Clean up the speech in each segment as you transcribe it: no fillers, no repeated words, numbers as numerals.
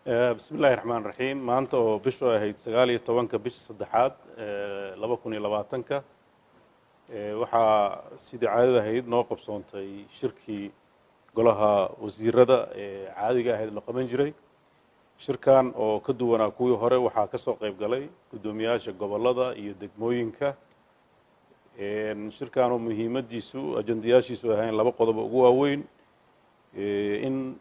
Bismi illahi raxmaan raxiim. Maanta oo bishu ahayd 19-ka bisha saddexaad 2020-ka, waxaa sidii caadada ahayd noo qabsoontay shirkii golaha wasiirada ee caadiga ahayd la qaban jiray. Shirkan oo ka duwanaa kuwii hore, waxaa ka soo qayb galay guddoomiyaasha gobollada iyo degmooyinka. Shirkan oo muhiimaddiisu ajandayaashiisu ahayn laba qodob ugu waaweyn: in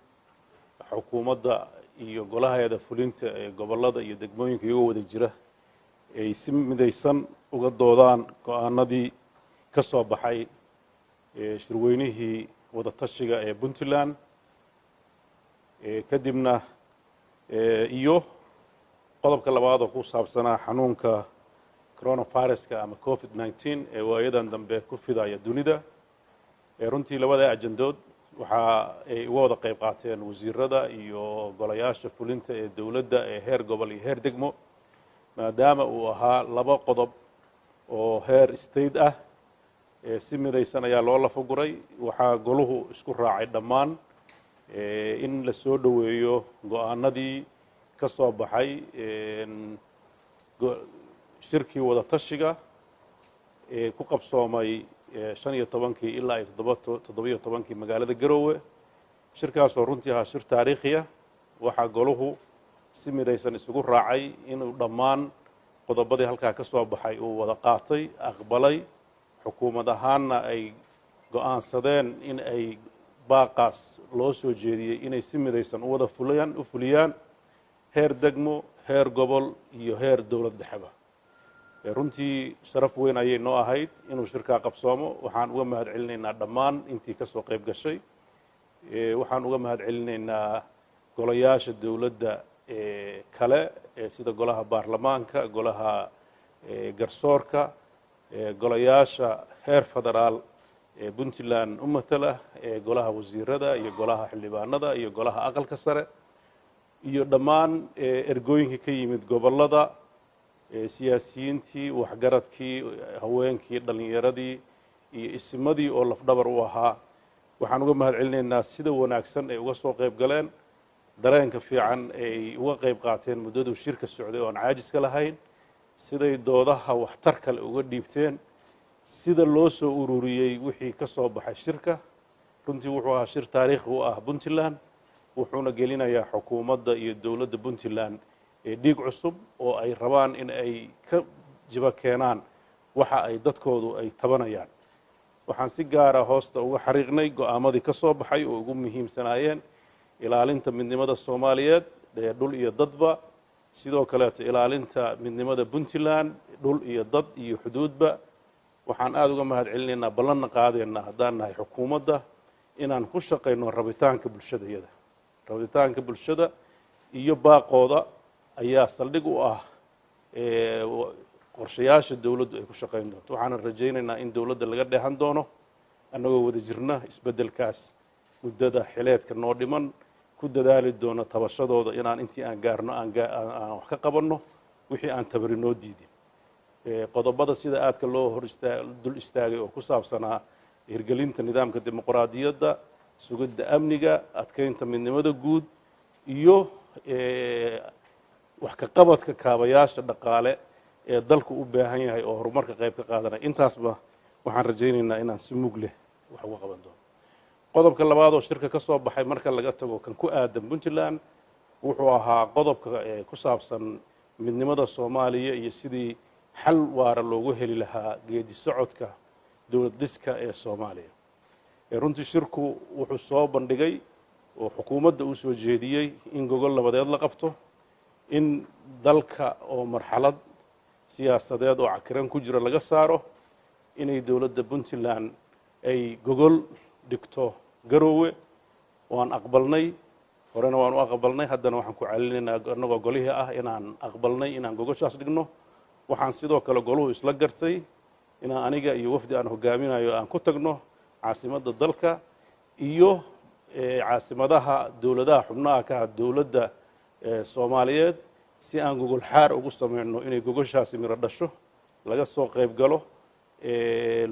xukuumadda iyo golaheeda fulinta ee gobollada iyo degmooyinka iyagoo wada jira ay si midaysan uga doodaan go-aanadii ka soo baxay shirweynihii wadatashiga ee Puntland, kadibna iyo qodobka labaad oo ku saabsanaa xanuunka coronaviruska ama COVID-19 ee waayadan dambe ku fidaya dunida. Runtii labada ajandood waxa ay uga wada qayb qaateen wasiirada iyo golayaasha fulinta ee dowladda ee heer gobol iyo heer degmo, maadaama uu ahaa laba qodob oo heer state ah, si midaysan ayaa loo lafaguray. Waxaa goluhu isku raacay dhammaan in la soo dhoweeyo go-aanadii ka soo baxay shirkii wadatashiga ee ku qabsoomay 15-kii ilaa iyo 17-kii magaalada Garoowe. Shirkaasoo runtii ahaa shir taariikhiya, waxaa goluhu si midaysan isugu raacay inuu dhammaan qodobadii halkaa ka soo baxay uu wada qaatay, aqbalay, xukuumad ahaanna ay go-aansadeen in ay baaqaas loo soo jeediyey inay si midaysan u wada fulayaan, u fuliyaan heer degmo, heer gobol iyo heer dowlad dhexeba. Runtii sharaf weyn ayay noo ahayd inuu shirkaa qabsoomo. Waxaan uga mahad celinaynaa dhammaan intii ka soo qayb gashay. Waxaan uga mahad celinaynaa golayaasha dowladda ee kale, sida golaha baarlamaanka, golaha garsoorka, golayaasha heer federaal ee Puntland u matala, ee golaha wasiirada iyo golaha xildhibaanada iyo golaha aqalka sare, iyo dhammaan ergooyinka ka yimid gobollada, siyaasiyiintii, waxgaradkii, haweenkii, dhallinyaradii iyo isimadii oo lafdhabar u ahaa. Waxaan uga mahad celinaynaa sida wanaagsan ay uga soo qayb galeen, dareenka fiican ay uga qayb qaateen muddaduu shirka socday oo aan caajiska lahayn, siday doodaha waxtar kale uga dhiibteen, sida loo soo ururiyey wixii ka soo baxay shirka. Runtii wuxuu ahaa shir taariikhi u ah Puntland, wuxuuna gelinayaa xukuumadda iyo dowladda Puntland ee dhiig cusub oo ay rabaan in ay ka jiba keenaan waxa ay dadkoodu ay tabanayaan. Waxaan si gaara hoosta uga xariiqnay go-aamadii ka soo baxay oo ugu muhiimsanaayeen ilaalinta midnimada Soomaaliyeed ee dhul iyo dadba, sidoo kaleeto ilaalinta midnimada Puntland dhul iyo dad iyo xuduudba. Waxaan aada uga mahad celinaynaa, ballanna qaadeenna haddaan nahay xukuumadda inaan ku shaqayno rabitaanka bulshadayada. Rabitaanka bulshada iyo baaqooda ayaa saldhig u ah qorshayaasha dowladdu ay ku shaqayn doonto. Waxaanan rajaynaynaa in dowladda laga dheehan doono annagoo wada jirna isbeddelkaas muddada xileedka noo dhiman ku dadaali doono tabashadooda inaan intii aan gaarno aan wax ka qabanno wixii aan tabari noo diidin. Qodobada sida aadka loo hor istaa dul istaagay oo ku saabsanaa hirgelinta nidaamka dimuqraadiyadda, sugidda amniga, adkeynta midnimada guud iyo wax ka qabadka kaabayaasha dhaqaale ee dalku u baahan yahay oo horumarka qayb ka qaadanaya, intaasba waxaan rajaynaynaa inaan si mug leh wax uga qaban doono. Qodobka labaad oo shirka ka soo baxay, marka laga tago kan ku aadan Puntland, wuxuu ahaa qodobka ku saabsan midnimada Soomaaliya iyo sidii xal waara loogu heli lahaa geedi socodka dowlad dhiska ee Soomaaliya. Runtii shirku wuxuu soo bandhigay oo xukuumadda uu soo jeediyey in gogol nabadeed la qabto, in dalka oo marxalad siyaasadeed oo cakiran ku jira laga saaro, inay dowladda Puntland ay gogol dhigto Garoowe. Waan aqbalnay, horena waan u aqbalnay, haddana waxaan ku celinaynaa annagoo golihii ah inaan aqbalnay inaan gogoshaas dhigno. Waxaan sidoo kale goluhu isla gartay inaan aniga iyo wafdi aan hogaaminayo aan ku tagno caasimadda dalka iyo caasimadaha dowladaha xubnaha ka ah dowladda Soomaaliyeed si aan gogol xaar ugu samayno inay gogoshaasi miro dhasho, laga soo qayb galo,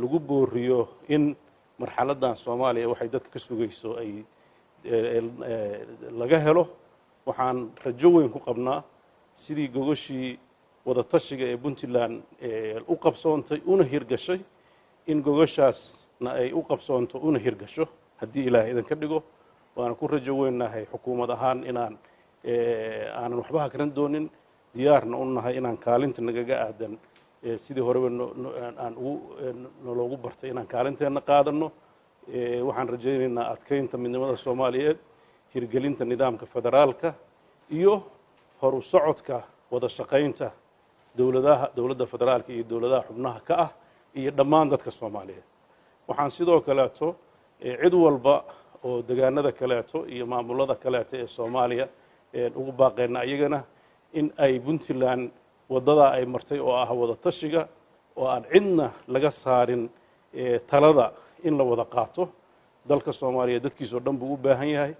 lagu booriyo in marxaladdan Soomaaliya waxay dadka ka sugayso ay laga helo. Waxaan rajo weyn ku qabnaa sidii gogoshii wadatashiga ee Puntland u qabsoontay una hirgashay, in gogoshaasna ay u qabsoonto una hirgasho, haddii Ilaahay idinka dhigo. Waana ku rajo weynnahay xukuumad ahaan inaan aanan waxba hakran doonin, diyaarna u nahay inaan kaalinta nagaga aadan, sidii horeba aan ugu naloogu bartay, inaan kaalinteenna qaadano. Waxaan rajaynaynaa adkeynta midnimada Soomaaliyeed, hirgelinta nidaamka federaalka iyo horu socodka wada shaqaynta dowladaha, dowladda federaalka iyo dowladaha xubnaha ka ah iyo dhammaan dadka Soomaaliyeed. Waxaan sidoo kaleeto cid walba oo degaanada kaleeto iyo maamulada kaleeto ee Soomaaliya ugu baaqayna iyagana in ay Puntland waddadaa ay martay oo ah wada tashiga oo aan cidna laga saarin talada in la wada qaato. Dalka Soomaaliya dadkiisoo dhan buu u baahan yahay,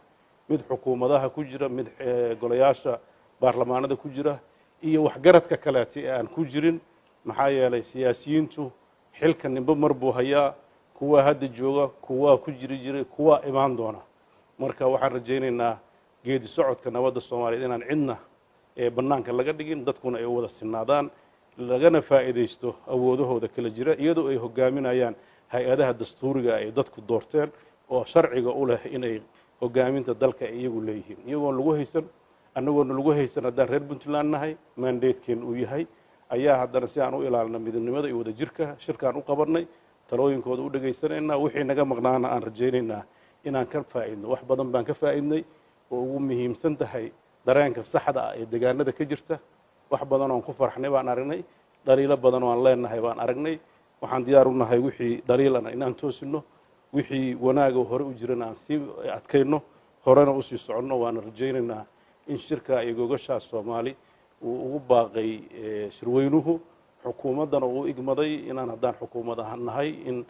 mid xukuumadaha ku jira, mid golayaasha baarlamaanada ku jira iyo waxgaradka kaleeta ee aan ku jirin. Maxaa yeelay, siyaasiyiintu xilka ninba mar buu hayaa, kuwaa hadda jooga, kuwaa ku jiri jiray, kuwaa imaan doona. Marka waxaan rajaynaynaa geedi socodka nabadda Soomaaliyeed inaan cidna bannaanka laga dhigin, dadkuna ay u wada sinaadaan, lagana faa'iidaysto awoodahooda kala jira, iyadoo ay hogaaminayaan hay-adaha dastuuriga ay dadku doorteen oo sharciga u leh inay hogaaminta dalka ay iyagu leeyihiin, iyagoon lagu haysan, annagoona lagu haysan. Haddaan reer Puntland nahay, mandatekeen uu yahay ayaa haddana si aan u ilaalina midnimada iyo wadajirka shirkaan u qabannay, talooyinkooda u dhegaysanaynaa, wixii naga maqnaana aan rajaynaynaa inaan ka faa'idno. Wax badan baan ka faa'idnay oo ugu muhiimsan tahay dareenka saxda ah ee degaanada ka jirta. Wax badan oon ku farxnay baan aragnay, dhaliilo badan oo aan leenahay baan aragnay. Waxaan diyaar u nahay wixii dhaliilana inaan toosinno, wixii wanaaga hore u jirana aan sii adkayno, horena usii soconno. Waana rajaynaynaa in shirka iyo gogashaas Soomaali uu ugu baaqay shirweynuhu, xukuumaddana uu igmaday, inaan haddaan xukuumad ahaan nahay in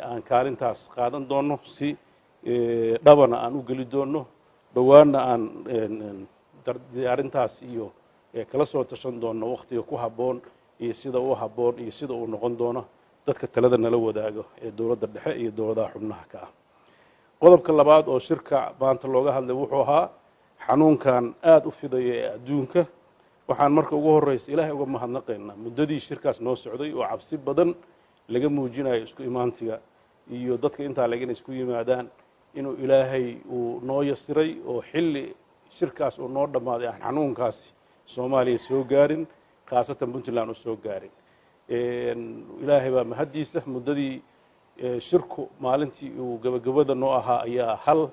aan kaalintaas qaadan doonno, si dhabana aan u geli doonno, dhowaanna aan diyaarintaas iyo kala soo tashan doonno wakhtiga ku habboon iyo sida u habboon iyo sida uu noqon doono dadka talada nala wadaago ee dowladda dhexe iyo dowladaha xubnaha ka ah. Qodobka labaad oo shirka maanta looga hadlay wuxuu ahaa xanuunkan aada u fidaya ee adduunka. Waxaan marka ugu horreysa Ilaahay uga mahadnaqaynaa muddadii shirkaas noo socday oo cabsi badan laga muujinayo isku imaantiga iyo dadka intaa leg inay isku yimaadaan, inuu Ilaahay uu noo yasiray oo xilli shirkaas uu noo dhammaaday aan xanuunkaasi Soomaaliya soo gaarin, khaasatan Puntland uu soo gaarin. Ilaahay baa mahaddiisa. Muddadii shirku maalintii uu gebagabada noo ahaa ayaa hal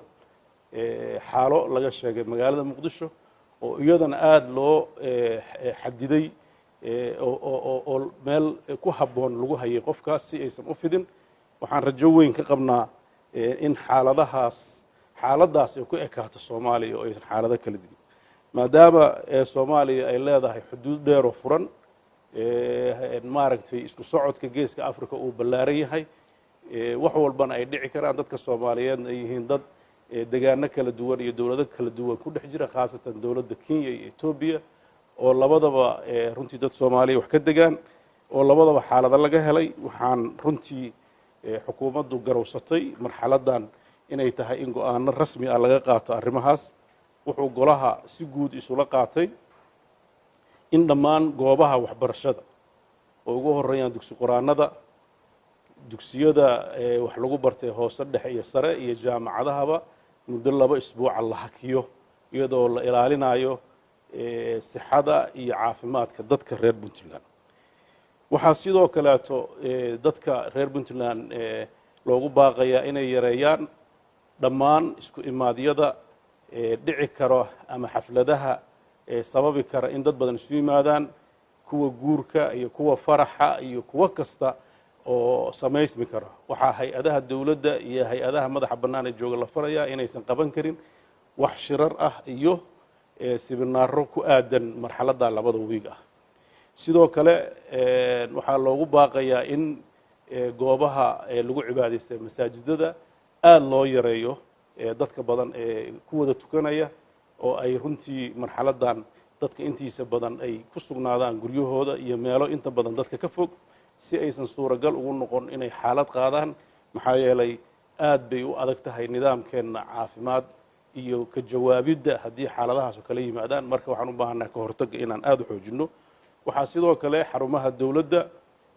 xaalo laga sheegay magaalada Muqdisho oo iyadana aada loo xadiday oo meel ku habboon lagu hayay qofkaas si aysan u fidin. Waxaan rajo weyn ka qabnaa in xaaladahaas, xaaladdaas ay ku ekaato Soomaaliya oo aysan xaalado kala digin, maadaama Soomaaliya ay leedahay xuduud dheeroo furan, maaragtay, isku socodka Geeska Africa uu ballaaran yahay, wax walbana ay dhici karaan, dadka Soomaaliyeedna ay yihiin dad degaano kala duwan iyo dowlado kala duwan ku dhex jira, khaasatan dowladda Kenya iyo Etoobiya oo labadaba runtii dad Soomaaliya wax ka degaan oo labadaba xaalado laga helay. Waxaan runtii xukuumaddu garowsatay marxaladdan inay tahay in go-aano rasmi ah laga qaato arrimahaas. Wuxuu golaha si guud isula qaatay in dhammaan goobaha waxbarashada oo ugu horeeyaan dugsi qur-aanada, dugsiyada wax lagu bartay hoose, dhexe iyo sare iyo jaamacadahaba muddo 2 isbuuca la hakiyo, iyadoo la ilaalinayo sixada iyo caafimaadka dadka reer Puntland. Waxaa sidoo kaleeto dadka reer Puntland loogu baaqayaa inay yareeyaan dhammaan isku imaadyada dhici karo ama xafladaha sababi kara in dad badan isu yimaadaan, kuwa guurka iyo kuwa faraxa iyo kuwo kasta oo samaysmi karo. Waxaa hay-adaha dowladda iyo hay-adaha madaxa bannaan ee jooga la farayaa inaysan qaban karin wax shirar ah iyo sibinaaro ku aadan marxaladda labada wiig ah. Sidoo kale waxaa loogu baaqayaa in goobaha lagu cibaadaystay, masaajidada, aada loo yareeyo dadka badan ee ku wada tukanaya, oo ay runtii marxaladdan dadka intiisa badan ay ku sugnaadaan guryahooda iyo meelo inta badan dadka ka fog, si aysan suuragal ugu noqon inay xaalad qaadaan. Maxaa yeelay, aad bay u adag tahay nidaamkeenna caafimaad iyo ka jawaabidda haddii xaaladahaas oo kala yimaadaan. Marka waxaan u baahannahay ka hortagga inaan aada u xoojinno. Waxaa sidoo kale xarumaha dowladda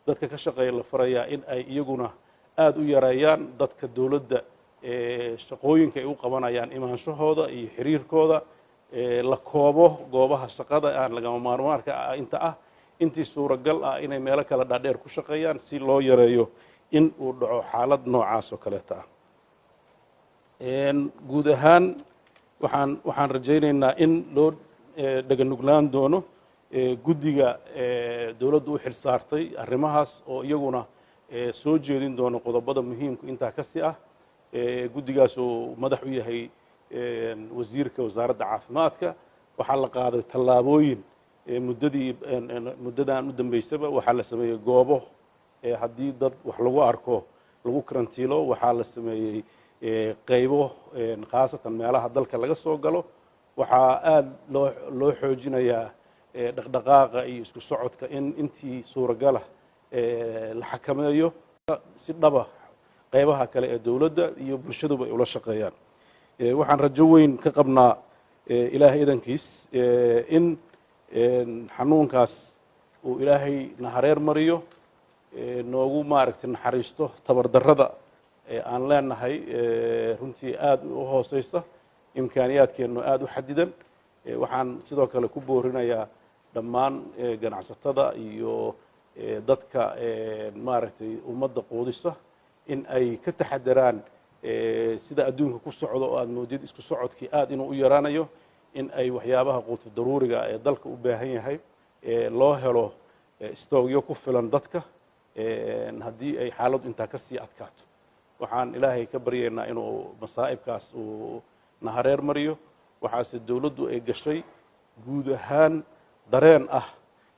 dadka ka shaqeeya la farayaa in ay iyaguna aada u yareeyaan dadka dowladda shaqooyinka ay u qabanayaan imaanshahooda iyo xiriirkooda, la koobo goobaha shaqada aan lagama maarmaarka ah inta ah intii suuragal ah inay meelo kale dhaadheer ku shaqeeyaan, si loo yareeyo in uu dhaco xaalad noocaas oo kaleeta ah. Guud ahaan waxaan rajaynaynaa in loo dhaganuglaan doono guddiga dowladdu u xil saartay arrimahaas, oo iyaguna soo jeedin doono qodobada muhiimku intaa ka sii ah. Guddigaas uu madax u yahay wasiirka wasaaradda caafimaadka. Waxaa la qaaday tallaabooyin muddadii muddadan u dambeysaba. Waxaa la sameeyey goobo haddii dad wax lagu arko lagu karantiilo. Waxaa la sameeyey qaybo khaasatan meelaha dalka laga soo galo. Waxaa aada loo xoojinayaa dhaqdhaqaaqa iyo isku socodka in intii suuragalah la xakameeyo, si dhaba qaybaha kale ee dowladda iyo bulshaduba ay ula shaqeeyaan. Waxaan rajo weyn ka qabnaa Ilaahay idankiis in xanuunkaas uu Ilaahay na hareer mariyo, noogu maaragtay naxariisto. Tabardarrada aan leenahay runtii aada u hooseysa, imkaaniyaadkeennu aada u xadidan. Waxaan sidoo kale ku boorinayaa dhammaan ganacsatada iyo dadka maaragtay ummadda quudisa in ay ka taxadaraan sida adduunka ku socdo oo aada moodid isku socodkii aada inuu u yaraanayo, in ay waxyaabaha quutu daruuriga ee dalka u baahan yahay loo helo stoogyo ku filan dadka haddii ay xaaladdu intaa ka sii adkaato. Waxaan Ilaahay ka baryaynaa inuu masaa'ibkaas uu nahareer mariyo. Waxaase dowladdu ay gashay guud ahaan dareen ah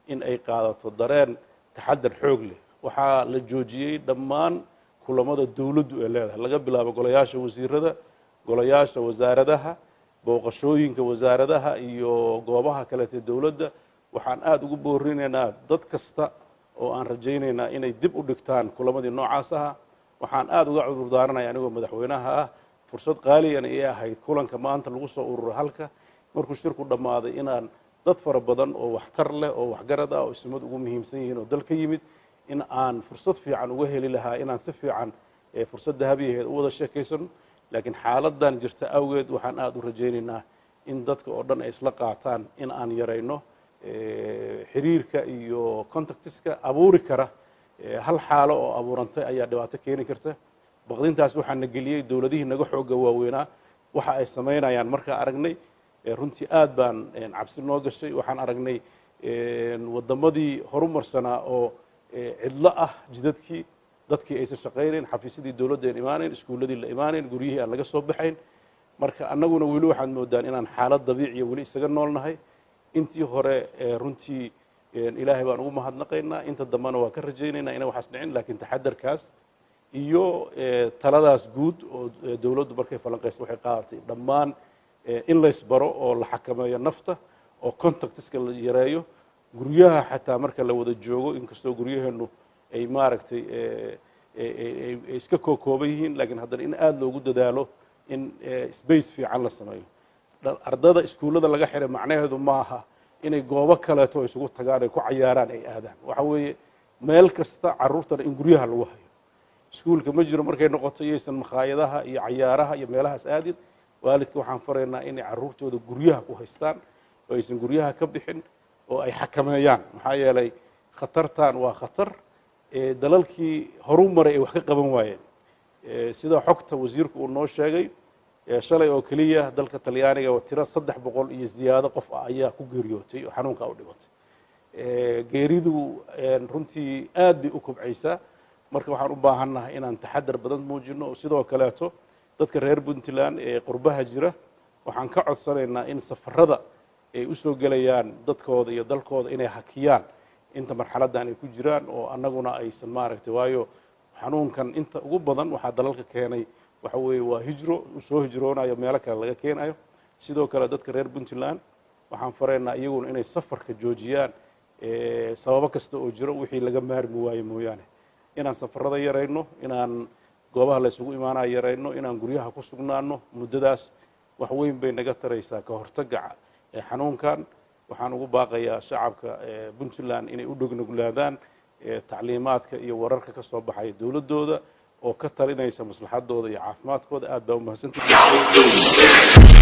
in ay qaadato dareen taxadar xoog leh. Waxaa la joojiyey dhammaan kulamada dowladdu ay leedahay, laga bilaabo golayaasha wasiirada, golayaasha wasaaradaha, booqashooyinka wasaaradaha iyo goobaha kaleete dowladda. Waxaan aada ugu boorinaynaa dad kasta oo aan rajaynaynaa inay dib u dhigtaan kulamadii noocaas ahaa. Waxaan aada uga cudur daaranaya anigoo madaxweynaha ah, fursad qaaliyana ii ahayd kulanka maanta lagu soo ururo halka markuu shirku dhammaaday inaan dad fara badan oo waxtar leh oo waxgarad ah oo ismad ugu muhiimsan yihiin oo dalka yimid in aan fursad fiican uga heli lahaa inaan si fiican fursad dahabiyaheed u wada sheekaysano, laakiin xaaladan jirta awgeed waxaan aada u rajaynaynaa in dadka oo dhan ay isla qaataan in aan yarayno xiriirka iyo contactiska abuuri kara. Hal xaalo oo abuurantay ayaa dhibaato keeni karta. Baqdintaas waxaa na geliyey dowladihii naga xoogga waaweynaa waxa ay samaynayaan. Markaa aragnay runtii aad baan cabsi noo gashay. Waxaan aragnay waddamadii horumarsanaa oo cidlo ah, jidadkii, dadkii aysan shaqaynayn, xafiisyadii dowladda aan imaanayn, iskuulladii la imaanayn, guryihii aan laga soo baxayn. Marka annaguna weli waxaad moodaan inaan xaalad dabiiciya weli isaga noolnahay. Intii hore runtii Ilaahay baan ugu mahadnaqaynaa, inta dambena waa ka rajaynaynaa inay waxaas dhicin, laakiin taxadarkaas iyo taladaas guud oo dowladdu markay falanqaysa waxay qaadatay dhammaan in laysbaro oo la xakameeyo nafta oo contactiska la yareeyo, guryaha xataa marka la wada joogo, inkastoo guryaheennu ay maaragtay ay iska kookooban yihiin, laakiin haddana in aada loogu dadaalo in space fiican la sameeyo. Ardada iskuullada laga xiray macnaheedu maaha inay goobo kaleeto isugu tagaan ay ku cayaaraan ay aadaan. Waxa weeye meel kasta carruurtana in guryaha lagu hayo. Iskuulka ma jiro markay noqoto iyaysan makhaayadaha iyo cayaaraha iyo meelahaas aadin. Waalidka waxaan faraynaa inay carruurtooda guryaha ku haystaan oo aysan guryaha ka bixin oo ay xakameeyaan, maxaa yeelay khatartan waa khatar dalalkii horu maray ay wax ka qaban waayeen. Sida xogta wasiirku uu noo sheegay, shalay oo keliya dalka Talyaaniga tiro 300 iyo ziyaado qof ah ayaa ku geeriyootay oo xanuunkaa u dhimatay. Geeridu runtii aad bay u kobcaysaa. Marka waxaan u baahannahay inaan taxadar badan muujino. Sidoo kaleeto dadka reer Puntland ee qurbaha jira waxaan ka codsanaynaa in safarada ay usoo gelayaan dadkooda iyo dalkooda inay hakiyaan inta marxaladdan ay ku jiraan, oo annaguna aysan maaragtay, waayo xanuunkan inta ugu badan waxaa dalalka keenay waxa weeye waa hijro soo hijroonayo, meelo kale laga keenayo. Sidoo kale dadka reer Puntland waxaan faraynaa iyaguna inay safarka joojiyaan sababo kasta oo jiro, wixii laga maarmi waayo mooyaane, inaan safarada yarayno, inaan goobaha la isugu imaanayo yarayno, inaan guryaha ku sugnaano muddadaas. Wax weyn bay naga taraysaa ka hortagga xanuunkan. Waxaan ugu baaqayaa shacabka Puntland inay u dhegnuglaadaan tacliimaadka iyo wararka ka soo baxaya dowladdooda oo ka talinaysa maslaxadooda iyo caafimaadkooda. Aad baa u mahadsantihi.